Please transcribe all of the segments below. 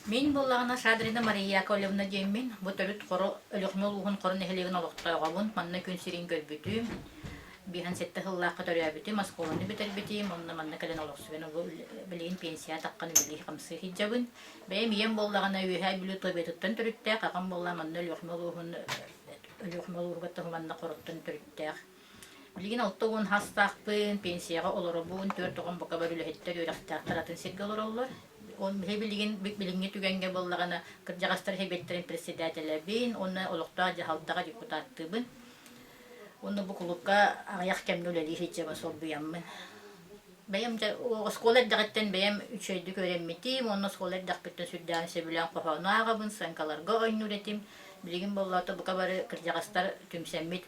Мин буоллаҕына Шадрина Мария Яковлевна диэммин, бу төрүт Хоро Өлүөхүмэ улууһун Хоро нэһилиэгин олохтооҕобун, манна күн сирин көрбүтүм, 57 сыллаахха төрөөбүтүм, оскуоланы бүтэрбитим, онно манна кэлэн олохсуйан билигин пенсия таххан үлэлии-хамсыы сылдьабын. Бэйэм ийэм буоллаҕына Үөһээ Бүлүү Тобиятыттан төрүттээх, аҕам буоллаҕына манна Өлүөхүмэ улууһун Өлүөхүмэ улууһугар манна Хороттон төрүттээх. Билигин 60 саастаахпын, пенсияҕа олоробун, түөрт оҕом бука бары үлэһиттэр, үөрэхтээхтэр атын сиргэ олороллор. Ол биһи билигин билиҥҥи түгэҥҥэ буоллаҕына кырдьаҕастар сэбиэттэрин председателэбин уонна олохтоох дьаһалтаҕа депутаттыыбын. Уонна бу кулуупка аҕыйах кэмҥэ үлэлии сылдьабын, солбуйаммын. Бэйэм дьэ оскуола эрдэҕиттэн бэйэм үчүгэйдик үөрэммитим уонна оскуола эрдэхпиттэн сүрдээҕин сөбүлээн хоһоону ааҕабын, сценкаларга оонньуур этим. Билигин буоллаҕа бука бары кырдьаҕастар түмсэммит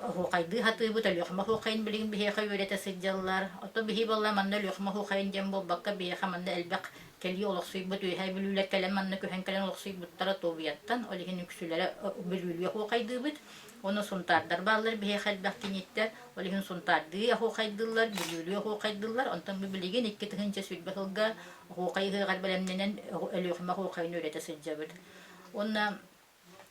оһуохайдыы сатыыбыт, Өлүөхүмэ оһуохайын билигин биһиэхэ үөрэтэ сылдьаллар. Оттон биһиги буолла манна Өлүөхүмэ оһуохайын диэн буолбакка, биһиэхэ манна элбэх кэлии олохсуйбут Үөһээ Бүлүүлэр кэлэн манна көһөн кэлэн олохсуйбуттара Туобуйаттан, ол иһин үксүлэрэ Бүлүүлүү оһуохайдыыбыт. Уонна сунтаардар бааллар биһиэхэ элбэх кинииттэр, ол иһин сунтаардыы оһуохайдыыллар, Бүлүүлүү оһуохайдыыллар. Онтон бу билигин 2020 сылга оһуохай ыһыаҕар бэлэмнэнэн Өлүөхүмэ оһуохайын үөрэтэ сылдьабыт. Уонна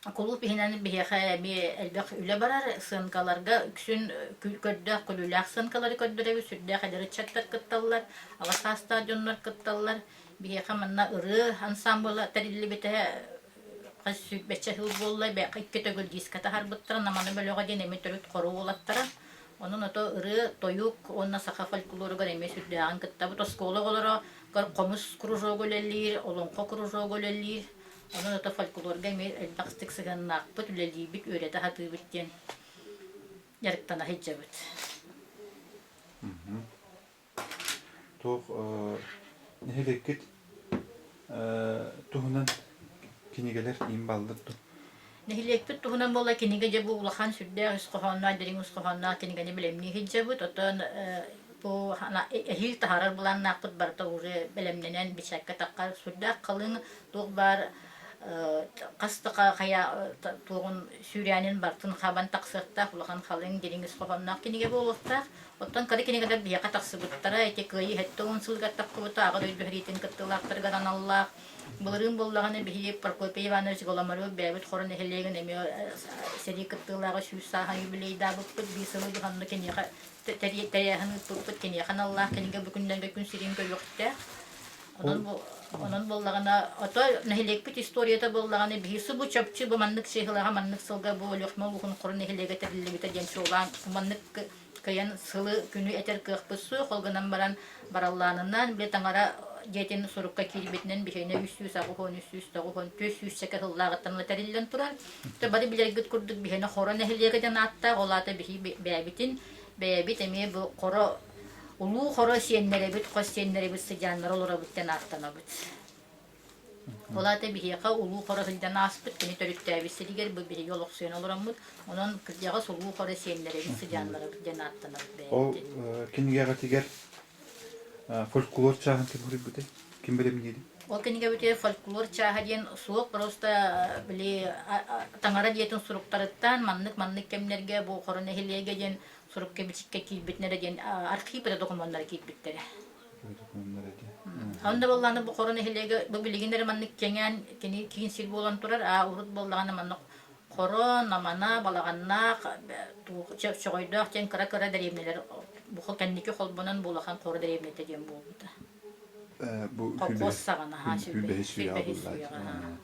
Кулууп иһинэн биһиэхэ эмиэ элбэх үлэ барар. Сыаҥкаларга үксүн көрдөөх, күлүүлээх сыаҥкалары көрдөрөбүт. Сүрдээх эдэр ыччаттар кытталлар, аҕа саастаах дьоннор кытталлар. Биһиэхэ манна ырыа ансаамбыла тэриллибитэ хас сүүрбэччэ сыл буолла. Икки төгүл диискэ таһаарбыттара. Намана бөлөҕө диэн эмиэ төрүт хоро уолаттара. Онон ото ырыа, тойук уонна саха фольклоругар эмиэ сүрдээҕин кыттабыт. Оскуола оҕолоро хомус кружога үлэлиир, олоҥхо кружога үлэлиир. Онон ото фольклорга эмиэ элбэхтик сыһыаннаахпыт, үлэлиибит, үөрэтэ сатыыбыт диэн дьарыктана сылдьабыт. Туох нэһилиэккит туһунан кинигэлэр иин бааллар дуо? Нэһилиэкпит туһунан буолла кинигэ дьэ бу улахан сүрдээх ис хоһоонноох, дириҥ ис хоһоонноох кинигэни бэлэмнии сылдьабыт. Оттон бу эһиил таһаарар былааннаахпыт барыта уже бэлэмнэнэн бичээккэ таххар сүрдээх халыҥ туох баар хас да хайа туоҕун сүүрээнин барытын хабан тахсыахтаах улахан халыҥ дириҥ ис хоһоонноох кинигэ буолуохтаах. Оттон кыра кинигэлэр биһиэхэ тахсыбыттара ити Кыайыы 70 сылыгар тахсыбыта Аҕа дойду сэриитин кыттыылаахтарыгар аналлаах. Былырыын буоллаҕына биһиги Прокопий Иванович Голомарев бэйэбит Хоро нэһилиэгин эмиэ сэрии кыттыылааҕа сүүс сааһын юбилейдаабыппыт биир сылы быһа онно киниэхэ тэрээһин ыыппыппыт киниэхэ аналлаах кинигэ бу күннэргэ күн сирин көрүөхтээх. Онон онон буоллаҕына ото нэһилиэкпит историята буоллаҕына биһи субу чопчу бу маннык сыһылаҕа маннык сылга бу Өлүөхүмэ улууһун Хоро нэһилиэгэ тэриллибитэ диэн чуолаан маннык кыайан сылы күнү этэр кыахпыт суох, ол гынан баран бараллаанынан били таҥара дьиэтин сурукка киирбитинэн биһиэнэ 380, 390, 400 сыллааҕыттан ыла тэриллэн турар. То бары билэргит курдук биһиэнэ Хоро нэһилиэгэ диэн ааттаах, ол аата биһи бэйэбитин бэйэбит эмиэ бу Хоро улуу Хоро сиэннэрэбит, хос сиэннэрэбит сыдьааннара олоробут диэн ааттанабыт. Ол аата биһиэхэ Улуу Хоро сылдьан ааспыт, кини төрүттээбит сиригэр бу биһиги олохсуйан олороммут, онон кырдьаҕас Улуу Хоро сиэннэрэбит, сыдьааннарабыт диэн ааттанабыт Ол бэйэбитин. кинигэҕитигэр фольклор чааһын ким суруйбутай? Ким бэлэмниирий? Ол кинигэбитигэр фольклор чааһа диэн суох, просто били таҥара дьиэтин суруктарыттан маннык-маннык кэмнэргэ бу Хоро нэһилиэгэ диэн сурукка-бичиккэ киирбитин эрэ диэн архив эрэ докумуоннара киирбиттэрэ. Онно буоллаҕына бу Хоро нэһилиэгэ бу билигин эрэ маннык кэҥээн кини киин сир буолан турар, аа урут буоллаҕына маннык Хоро, Намана, Балаҕаннаах, Чоҕойдоох диэн кыра-кыра дэриэбинэлэр бу кэнники холбонон бу улахан Хоро дэриэбинэтэ диэн буолбута. Бу Колхоз саҕана, сүүрбэһис үйэҕэ буоллаҕа.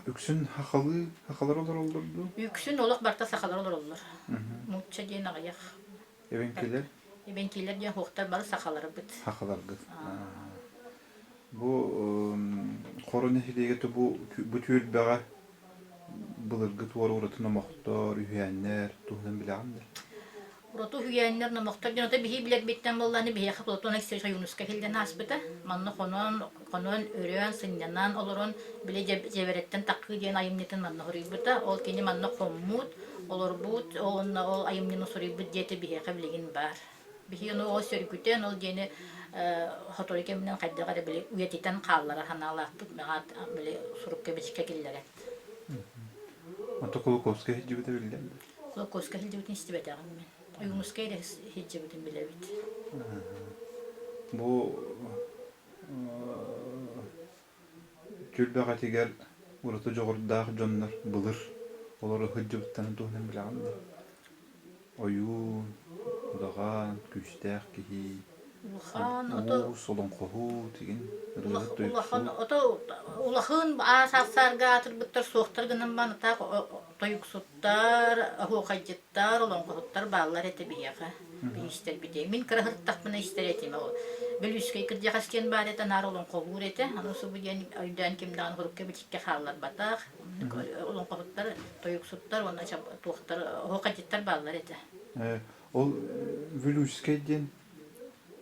Үксүн сахалыы сахалар олороллор дуу? Үксүн олох барыта сахалар олороллор. Нуучча диэн аҕыйах. Эбэҥкилэр? Эбэҥкилэр диэн хуохтар бары сахаларбыт. Сахаларгыт. Бу Хоро нэһилиэгэ бу бу түөлбэҕэ былыргы туора ураты номохтор, үһүйээннэр туһунан билэҕин да? Ураты үһүйээннэр, номохтор диэн ото биһи билэрбиттэн буоллаҕына биһиэхэ Платон Алексеевич Ойуунускай иһиллэн ааспыта. Манна хонон, хонон, өрөөн, сынньанан олорон били Дьэбэрэттэн таххыы диэн айымньытын манна суруйбута. Ол кини манна хоммут, олорбут, уонна ол айымньыны суруйбут диэтэ биһиэхэ билигин баар. Биһиги ону ол сөргүтэн, ол диэни сотору кэминэн хайдах эрэ били үйэтитэн хааллара санаалаахпыт, били сурукка-бичиккэ киллэрэн. Ото Кулаковскай сылдьыбыта биллэр да? Кулаковскай сылдьыбытын истибэтэҕим мин. Ойуунускай эрэ сылдьыбытын билэбит. Бу. Түөлбэҕитигэр ураты дьоҕурдаах дьоннор былыр олоро сылдьыбыттарын туһунан билэҕин дуо? Ойуун, удаҕан, күүстээх киһи, Улахан ото уус, олоҥхоһут игин, ырыаһыт, улахан тойуксут. ото улахан аас-аарга аатырбыттар суохтар гынан баран таах тойуксуттар, оһуохайдьыттар, олоҥхоһуттар бааллар этэ биһиэхэ. Биһистэрбитэ. Мин кыра сырыттахпына истэр этим. Ол Бөлүүскэй кырдьаҕас диэн баар этэ, наар олоҥхолуур этэ. Аны субу диэн өйдөөн ким даҕаны сурукка бичиккэ хаалларбатах. Олоҥхоһуттар, тойуксуттар уонна туохтар, оһуохайдьыттар бааллар этэ. Ол Вилюйскай диэн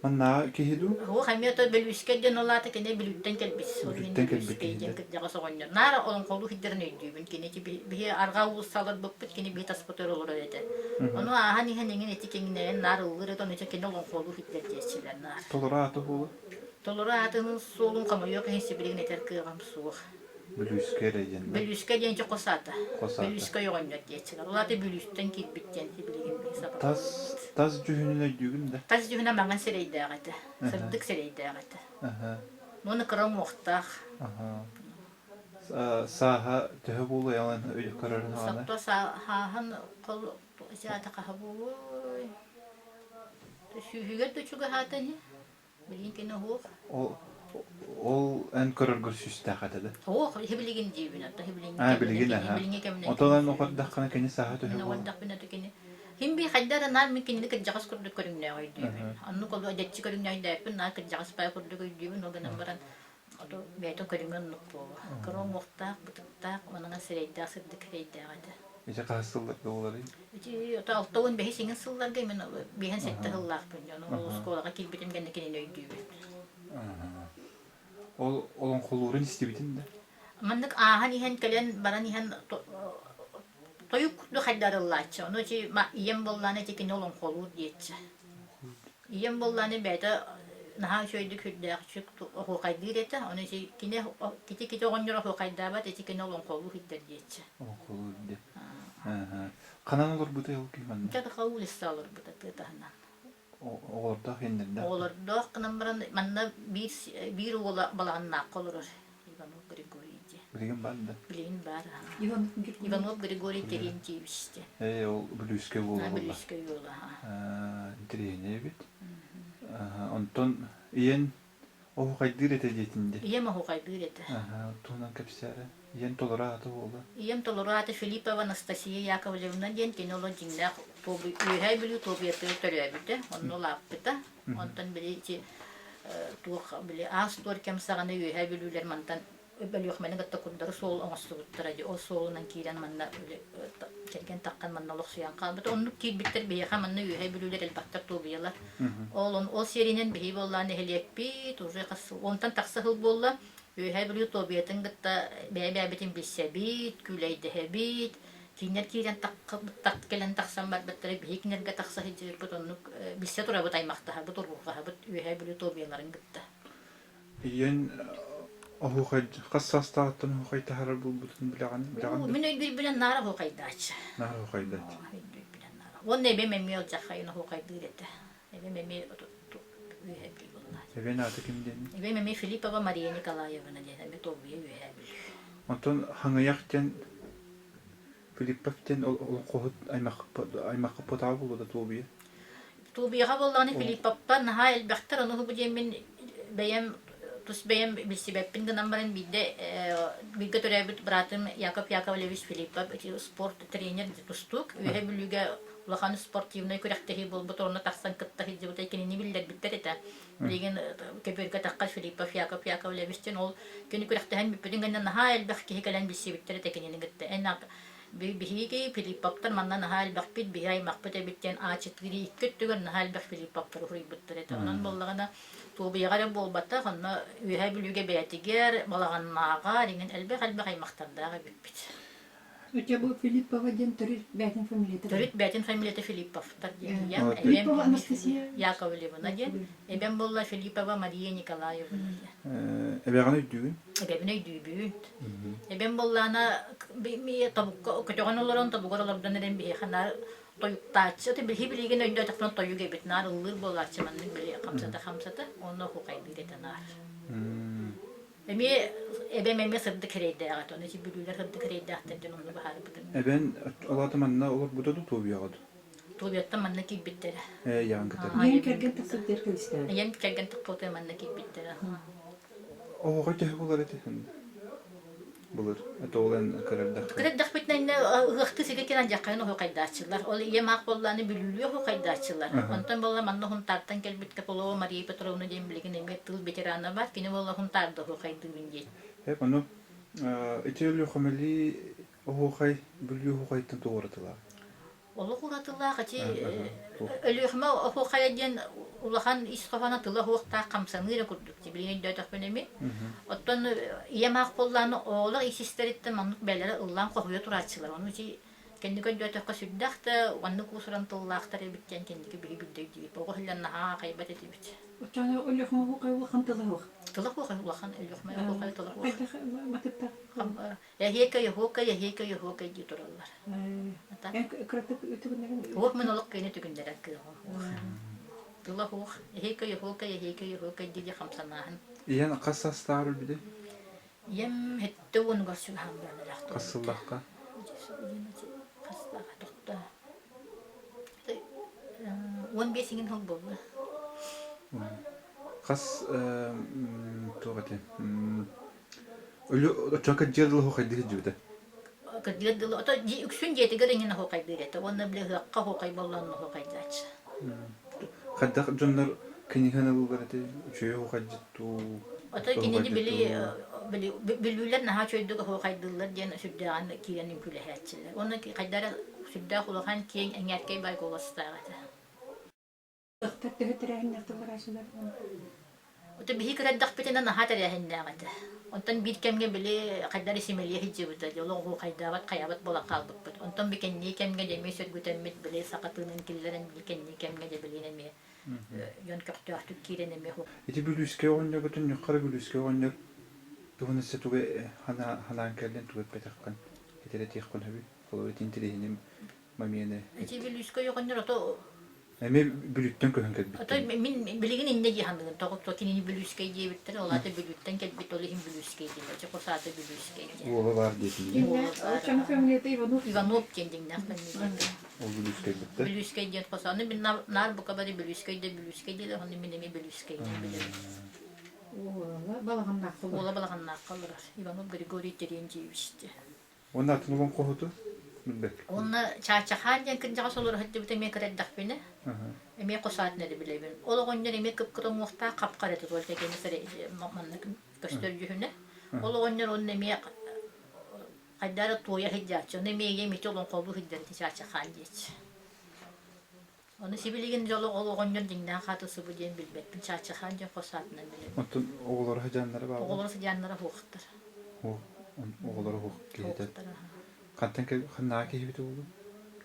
маннааҕы киһи дуу? Оһуох эмиэ то Бөлүүскэй диэн ол аата кини Бүлүүттэн кэлбит. Ол иһин Бүлүүттэн кэлбит Бөлүүскэй киһи диэн да. кырдьаҕас оҕонньор. Наар олоҥхолуу сылдьарын өйдүүбүн. Кини ити биһи арҕаа уулуссаларбыппыт, кини биһи таспытыгар олорор этэ. Ону ааһан иһэн эҥин ити киҥинэйэн наар ыллыыр этэ, ону ити кини олоҥхолуу сылдьар диэччилэр наар. Толору аата буола? Толору аатын суолун хомойуох иһин сибилигин этэр кыаҕым суох. Бүлүүскэ эрэ диэн да? Бүлүүскэ диэн дьэ хос аата. Хос аата. Бүлүүскэ оҕонньор диэччилэр. Ол аата Бүлүүстэн киирбит диэн билигин Тас сабаҕалыыбыт. тас дьүһүнүн өйдүүгүн да? Тас дьүһүнэ маҥан сирэйдээх этэ. Аһа. Сырдык сирэйдээх этэ. Аһа. Уонна кыра уҥуохтаах. Аһа. Сааһа төһө буолуой эн көрөрүн аҕана? Сопто сааһын хол аата хаһа буолуой? Сүүһүгэр да чугаһаата ини. Билигин кини оһуох. Ол ол эн көрөргөр сүүстээх этэ да? Оһуох иһи диибин, отто иһи Аа, кэминэн билигин кини аһа. билиҥҥи кэминэн Отон кини эн оҕордаххына кини сааһа төһө Мин буолар? оҕордохпуна то кини Хим би хайда эрэ наар мин кинини кырдьаҕас курдук көрүҥнээх өйдүүбүн. Аһа. Оннук ол эдэччи көрүҥнээх өйдөөппүн, наар кырдьаҕас баай курдук өйдүүбүн, ол гынан баран ото бэйэтин көрүҥэ оннук буолуо. Кыра уҥуохтаах, бытыктаах, маҥан сирэйдээх, сырдык сирэйдээх этэ. Ити хаһыс сылларга буоларый? Ити ото 65 иҥин сылларга мин 57 Аһа. сыллаахпын дьон ол Аһа. оскуолаҕа киирбитим кэннэ кинини өйдүүбүн. Аһа. Ол олоҥхолуурун истибитин да? Маннык ааһан иһэн кэлэн баран иһэн тойук курдук хайдарыллааччы. Ону ити ийэм буоллаана ити кини олоҥхолуур диэччи. Ийэм буоллаана бэйэтэ наһаа үчүгэйдик сүрдээх оһуохайдыыр этэ. Ону ити кини кити кити оҕонньор оһуохайдаабат ити кини олоҥхолуу сылдьар диэччи. Олоҥхолуур диэн. Ханан олорбутай ол киһи манна? Дьэ улица олорбута тыа таһынан. Оҕолордоох иэннэрдээх. Оҕолордоох гынан баран манна биир биир уола балаҕаннаахха олорор Иванов Григорий диэн. Билигин баар да? Билигин баар. Иванов Григорий. Иванов Григорий Терентьевич диэн. Ээ ол Бүлүүскэ уола буолла. Бүлүүскэ уола. Интэриэһинэй эбит. Онтон ийэн оһуохайдыыр этэ диэтин дии. Ийэм оһуохайдыыр этэ. Туһунан кэпсээрэ. Ийэн толору аата буола. Ийэм толору аата Филиппова Анастасия Яковлевна диэн кини олох дьиҥнээх Үөһээ Бүлүү Туобуйатыгар төрөөбүтэ, онно улааппыта. Онтон били ити туох били аас-туор кэм саҕана Үөһээ Бүлүүлэр мантан Өлүөхүмэни кытта курдары суол оҥостубуттара дии. Ол суолунан киирэн манна кэргэн таххан манна олохсуйан хаалбыт. Оннук киирбиттэр биһиэхэ манна Үөһээ Бүлүүлэр элбэхтэр туобуйалар. Ол ол сиэринэн биһи буоллаан нэһилиэкпит уже хас онтон тахса сыл буолла. Үөһээ Бүлүү Туобуйатын кытта бэйэ-бэйэбитин билсэбит, күүлэйдэһэбит. Кинилэр киирэн кэлэн тахсан барбыттара, биһи кинилэргэ тахса сылдьыбыппыт, оннук билсэ турабыт, аймахтаһабыт, урурҕаһабыт Үөһээ Бүлүү Туобуйаларын кытта. Ийэн оһуохай хас саастааҕыттан оһуохай таһаарар буолбутун билэҕин билэҕин Уу, да? мин өйдүүрбүнэн наар оһуохайдааччы. Наар оһуохайдааччы. Өйдүүрбүнэн наар. Уонна эбэм эмиэ алдьархайын оһуохайдыыр этэ. Эбэм эмиэ Үөһээ Бүлүү буоллаҕа. Эбээн аата ким диэн? Эбэм эмиэ Филиппова Мария Николаевна диэн эмиэ Тобуйа Үөһээ Бүлүү. Онтон Хаҥыйах диэн Филиппов диэн олоҥхоһут аймахха потаа буолуо да Туобуйа? Туобуйаҕа буоллаҕына Филипповтар наһаа элбэхтэр, ону бу диэн мин бэйэм тус бэйэм билсибэппин гынан баран биирдэ бииргэ төрөөбүт быраатым Яков Яковлевич Филиппов ити спорт тренер тустуук Үөһээ Бүлүүгэ улахан спортивнай күрэхтэһии буолбут онно тахсан кытта сылдьыбыта кинини биллэрбиттэр этэ. Билигин көбүөргэ тахха Филиппов Яков Яковлевич диэн ол кини күрэхтэһэн бүппүтүн кэннэ наһаа элбэх киһи кэлэн билсибиттэр этэ кинини кытта. Эн биһиги Филипповтар манна наһаа элбэхпит, биһи аймахпыт эбит диэн А4 икки өттүгэр наһаа элбэх Филипповтары суруйбуттар этэ. Онон буоллаҕына Туобуйаҕа эрэ буолбатах, онно Үөһээ Бүлүүгэ бэйэтигэр, Балаҕаннааҕар иҥин элбэх-элбэх аймахтардаах эбиппит. Өтө бу Филиппова диэн төрүт бээтин фамилията. Төрүт бээтин фамилията Филипповтар диэн. Ийэм, эбэм Филиппова Анастасия Яковлевна диэн. Эбэм буолла Филиппова Мария Николаевна диэн. Эбэҕин өйдүүгүн? Эбэбин өйдүүбүн. Эбэм буоллаана тобукка көтөҕөн олорон тобугар олордон эрэн биһиэхэ наар тойуктааччы. Ото биһи билигин өйдөөтөхпүнэ тойук эбит. Наар ыллыыр буолааччы маннык били хамсата-хамсата. Онно хухайдыыр этэ наар. Эмиэ эбэм эмиэ сырдык эрэйдээх этэ. Ону ити бүлүүлэр сырдык эрэйдээхтэр диэн онно быһаарбытым. Эбэн ол аата манна олорбута дуу Туобуйаҕа дуу? Туобуйаттан манна киирбиттэрэ. Ээ, ийэҕин кытары. Ийэм кэргэн тахсыбыт диэр кэбистэҕэ. Ийэм кэргэн тахпытыгар манна киирбиттэрэ. Оһоҕо төһө буолар этэ? Былыр это ол эн кыра эрдэххэ. Кыра эрдэхпитинэ иннэ ыһыахтыы сиргэ кэлэн дьаххайын оһуохайдааччылар. Ол ийэм аах буоллааны Бүлүүлүү оһуохайдааччылар. Онтон буолла манна Хунтаартан кэлбит Копылова Мария Петровна диэн билигин эмиэ тыл ветерана бар. Кини буолла Хунтаарда оһуохайдыыбын диэн. Эп ону ити Өлүөхүмэлии оһуохай Бүлүү оһуохайыттан туох уратылаах? Олох уратылаах ити Өлүөхүмэ оһуохайа диэн улахан ис хоһооно тыла оһуохтаах хамсаныы эрэ курдук билигин өйдөөтөхпүнэ эмиэ. Оттон ийэм аах буоллаҕына оҕолор ис истэриттэн маннык бэйэлэрэ ыллаан хоһуйа турааччылар. Ону ити кэнники өйдөөтөххө сүрдээх да маннык уус-уран тыллаахтар эбит диэн кэнники биһи билдэ өйдүүбүт. Оҕо иһиллэн наһаа аахайбат этибит. Оччоҕуна Өлүөхүмэ оһуохай улахан тыла суох. Тыла суох улахан Өлүөхүмэ оһуохай тыла суох. Хайдах матыптаах? Эһиэкэй оһуокай, эһиэкэй оһуокай дии тураллар. Кыратык үтүгүннэрин Уох мин олох кыйны түгүннэрэр кыаҕым уох. Тыла уох, эһиэкэй оһуокай, эһиэкэй оһуокай дии дии хамсанааһын. Ийэн хас саастааҕар өлбүтэй? Ийэм хэттэ уонугар чугаһаан баран өлөөхтөр. Хас сыллаахха? Хастааҕа тохто. 15 иҥин сыл буолла. Хас туох этэй? Оччоҕо кырдьыар дылы оһуохайдыы сылдьыбыта. Кырдьыар дылы, ото үксүн дьиэтигэр иҥин оһуохайдыыр этэ уонна били ыһыахха оһуохай буоллаҕына оһуохайдааччы. Хайдах дьоннор кинигэни ылаллар этэй? Үчүгэй оһуохайдьыт дуу, Ото кинини били били бүлүүлэр наһаа үчүгэйдик оһуохайдыыллар диэн сүрдээҕин киирэн үҥкүүлэһээччилэр. Уонна хайдах эрэ сүрдээх улахан киэҥ эҥээркэй бай куоластаах этэ. Ыһыахтар төһө тэрээһиннээх тылларааччылар Ото биһи кыра эрдэхпитинэ наһаа тэрээһиннээх этэ. Онтон биир кэмҥэ били хайдах эрэ симэлийэ сылдьыбыта, дьоло оһуохайдаабат, хайаабат буолан хаалбыппыт. Онтон би кэннии кэмҥэ дьэ эмиэ сөргүтэммит, били саха тыынын киллэрэн били кэннии кэмҥэ дьэ билигин эмиэ дьон көхтөөхтүк киирэн эмиэ Ити Бүлүүскэй оҕонньоргутун Ньуххара Бүлүүскэй оҕонньор тугун өссө тугу ханаан кэллин тугу эппэтэххин этэрэтиэххин сөбүй? Холобур итин интэриэһинэй момены Ити Бүлүүскэй оҕонньор ото Эмиэ Бүлүүттэн көһөн кэлбиттэр. Отой мин билигин иннэ дии саныыбын. Тоҕо то кинини Бүлүүскэй диэбиттэр, ол аата Бүлүүттэн кэлбит, ол иһин Бүлүүскэй дииллэр. Дьэ хос аата Бүлүүскэй диэн. Уола баар диэтин. Уола баар. фамилията Иванов. Иванов диэн дьиҥнээх фамилията. Ол Бүлүүскэй бүттэ. Бүлүүскэй диэн хос. Аны мин наар бука бары Бүлүүскэй да Бүлүүскэй дииллэр, ону мин эмиэ Бүлүүскэй диэн билэбин. Уола Балаҕаннаахха олорор. Уола Балаҕаннаахха олорор. Иванов Григорий Терентьевич диэн. Уонна атын олоҥхоһуту билбэт. Уонна Чаачахаан диэн кырдьаҕас олоро сылдьыбыта эмиэ кыра эрдэхпинэ, эмиэ хос аатын эрэ билэбин. Ол оҕонньор эмиэ кып-кыра уҥуохтаах хап-хара этэ, только кини маннык көстөр дьүһүнэ. Ол оҕонньор уонна эмиэ хайдах эрэ туойа сылдьааччы, ону эмиэ ийэм ити олоҥхолуу сылдьар ити Чаачахаан диэччи. Ону сибилигин дьоло ол оҕонньор дьиҥнээх аата субу диэн билбэппин, Чаачахаан диэн хос аатынан билэбин. Оттон оҕолоро сыдьааннара бааллар? Оҕолоро сыдьааннара суохтар. Оҕолоро суох киһитэ. Суохтар, аха. Хантан ханнааҕы киһибит буолуо?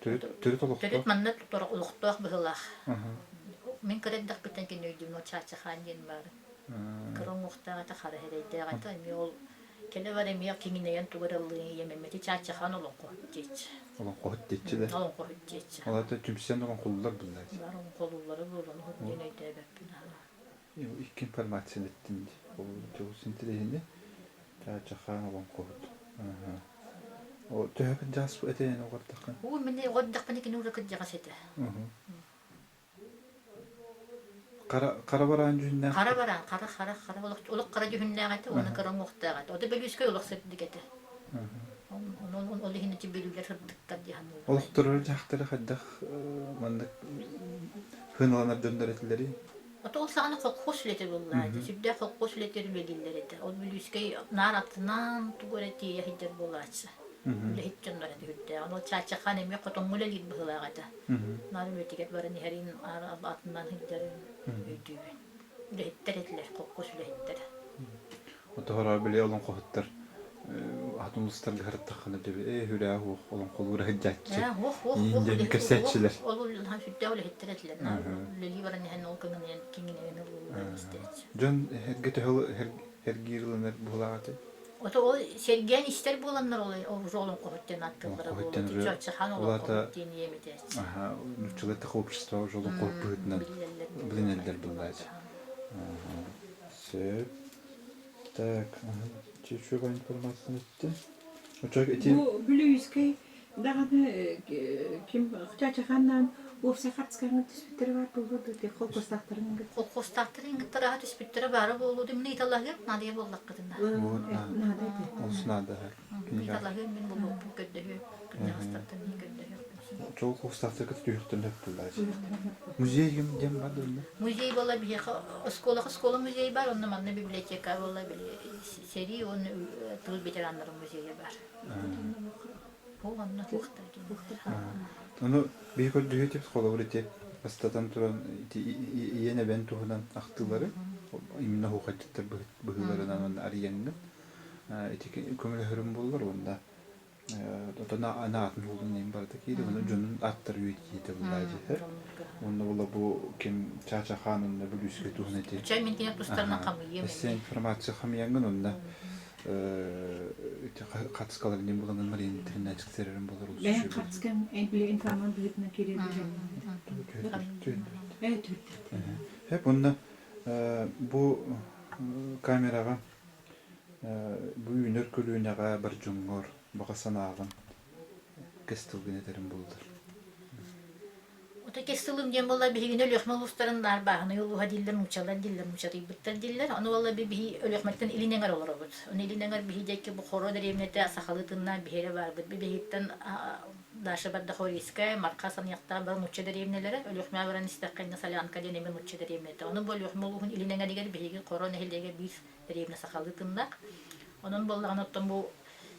Төрүт, төрүт олохтоох? Төрүт манна олохтоох быһыылаах. Мин кыра эрдэхпиттэн кини өйдүүбүн, ол Чаачахаан диэн баара. Кыра уҥуохтаах этэ, хара эрэйдээх этэ, эмиэ ол кэлэ бар эмиэ киҥинэйэн тугу эрэ ыллыыр ийэм эмиэ Чаачахаан олоҥхоһут диэччи. Олоҥхоһут диэччи да? Олоҥхоһут диэччи. Ол аата түмсэн олоҥхолууллар булла Бар олоҥхолууллара буолуон уһун диэн өйдөөбөппүн аһаа. Икки информацияны эттин дии. Ол дьоҕус интэриэһинэй. Чаачахаан олоҥхоһут. О, төһө кырдьаҕас этэ оҕордоххун? Уу, мин оҕордохпуна кини уже кырдьаҕас этэ. Хара, хара бараан дьүһүннээх? Хара бараан, хара, хара, хара, олох, олох хара дьүһүннээх этэ уонна кыра уҥуохтаах этэ. Ото Бөлүүскэй олох сырдык этэ. Онон ол иһин ити бүлүүлэр сырдыктар дии саныыбын. Олохторор дьахтары хайдах маннык сыаналанар дьоннор этилэрий? Ото ол саҕана колхоз үлэтэ буоллаа этэ. Сүрдээх колхоз үлэтигэр үлэлииллэр этэ. Ол Бүлүүскэй наар атынан тугу эрэ тиэйэ сылдьар буолааччы. Үлэһит дьоннор этэ сүрдээх. Ол Чаачахаан эмиэ хотоҥҥо үлэлиир быһыылаах этэ. Наар үлэтигэр баран иһэрин, атынан сылдьарын өйдүүбүн. Үлэһиттэр этилэр, холкуос үлэһиттэрэ. Отоһоро били олоҥхоһуттар атын улуустарга сырыттаххына дьэ ээ хүлээ уох олоҥхолуура сылдьааччы диэн кэпсээччилэр. Ол улахан сүрдээх үлэһиттэр этилэр. Үлэлии баран иһэн ол киҥинэйэн киҥинэйэн ыллыылларын истээччи. Дьон эргэ төһө эргиир ылынар быһыылаах этэй? Ото ол сэргээн истэр буоланнар ол уже олоҥхоһут диэн ааттыыллара буолуо. Чачахан олоҥхоһут диэн ийэм этээччи. Нууччалыы такое общество уже олоҥхоһут быһыытынан билинэллэр буоллааччы. Сөп. Так, чуть-чуть информацияны эттин. Оччо ити Бу Бүлүүскэй даҕаны ким Чачаханнаан уопсай хартыскаҕа түспүттэрэ баар буолуо дуо? Ти холкуостаахтарын Холкуостаахтарын ыҥыттараха түспүттэрэ баара буолуо дуу, мин ыйыталаһыам наадыйа буоллаххытына. Вот, Наада этэ. Олус наада. Ыйыталаһыам мин булуохпун көрдөһүөм. Кырдьаҕастартан мин көрдөһүөхпүн сөп. Чол холкуостаахтарга түһүөхтэрин сөп буоллаа. Музей ким диэн бар да Музей буолла биһиэхэ оскуолаҕа оскуола музей бар, онно манна библиотека буолла били сэрии уонна тыл ветераннарын музейа бар. Онно туохтар Ону биһи көрдөһүү тип холобур ити бастатан туран ити ийэн эбэн туһунан ахтыылары именно оһуохайдыттар быһыыларынан уонна арыйаҥҥын ити көмөлөһөрүм буоллар уонна Отон анаатын уолун эҥин барыта киирэ, уонна дьонун аттар үөтиитэ буллаа дьиһэр. Уонна була бу ким Чаача хаан онно Бүлүүскэ туһун эти. Чай мин тиһэх тустарынан хамыйыам. Эссе информация хамыйаҥҥын онно ити хатыскалар нем булаҥын Мария Тринадцать сэрэрин болор Бэйэҥ хатыскаҥ били информант быһыытынан киирэр Ээ түһүрдэ. Хэп онно бу камераҕа Бу үүнэр көлүөнэҕэ бар дьоҥҥор баҕа санааҕын кэс тылгын этэрин буоллар. Ото кэс тылым диэн буолла биһигини Өлүөхүмэ улуустарын наар бааһынай улууһа дииллэр, нууччалар дииллэр, нууччатыйбыттар дииллэр. Ону буолла биһи Өлүөхүмэттэн илин эҥэр олоробут. Ону илин эҥэр биһи диэки бу Хоро дэриэбинэтэ сахалыы тыннаах биһи эрэ баарбыт. Биһиттэн Даша Бардахорийская, Марха Саныахтаах бары нуучча дэриэбинэлэрэ. Өлүөхүмэҕэ баран истэххэ иннэ Солянка диэн эмиэ нуучча дэриэбинэтэ. Ону бу Өлүөхүмэ улууһун илин эҥэригэр биһиги Хоро нэһилиэгэ биир дэриэбинэ сахалыы тыннаах. Онон буоллаҕына оттон бу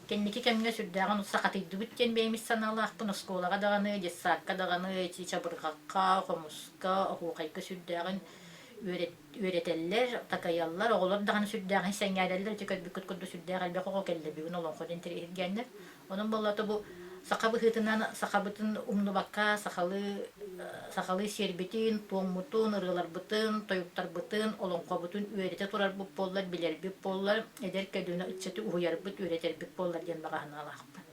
кэнники кэмҥэ сүрдээҕин сахатыйдыбыт диэн бэйэм ис санаалаахпын оскуолаҕа даҕаны, детсадка даҕаны ити чабырҕахха, хомуска, оһуохайга сүрдээҕин үөрэтэллэр, такайаллар, оҕолор даҕаны сүрдээҕин сэҥээрэллэр, ити көрбүккүт курдук сүрдээх элбэх оҕо кэллэ бүгүн олоҥхо диэн интэриэһиргээннэр. Онон буоллаата бу саха быһыытынан сахабытын умнубакка сахалыы сахалыы сиэрбитин, туоммутун, ырыаларбытын, тойуктарбытын, олоҥхобутун үөрэтэ турарбыт буоллар, билэрбит буоллар, эдэр көлүөнэ ыччаты уһуйарбыт, үөрэтэрбит буоллар диэн баҕа санаалаахпын.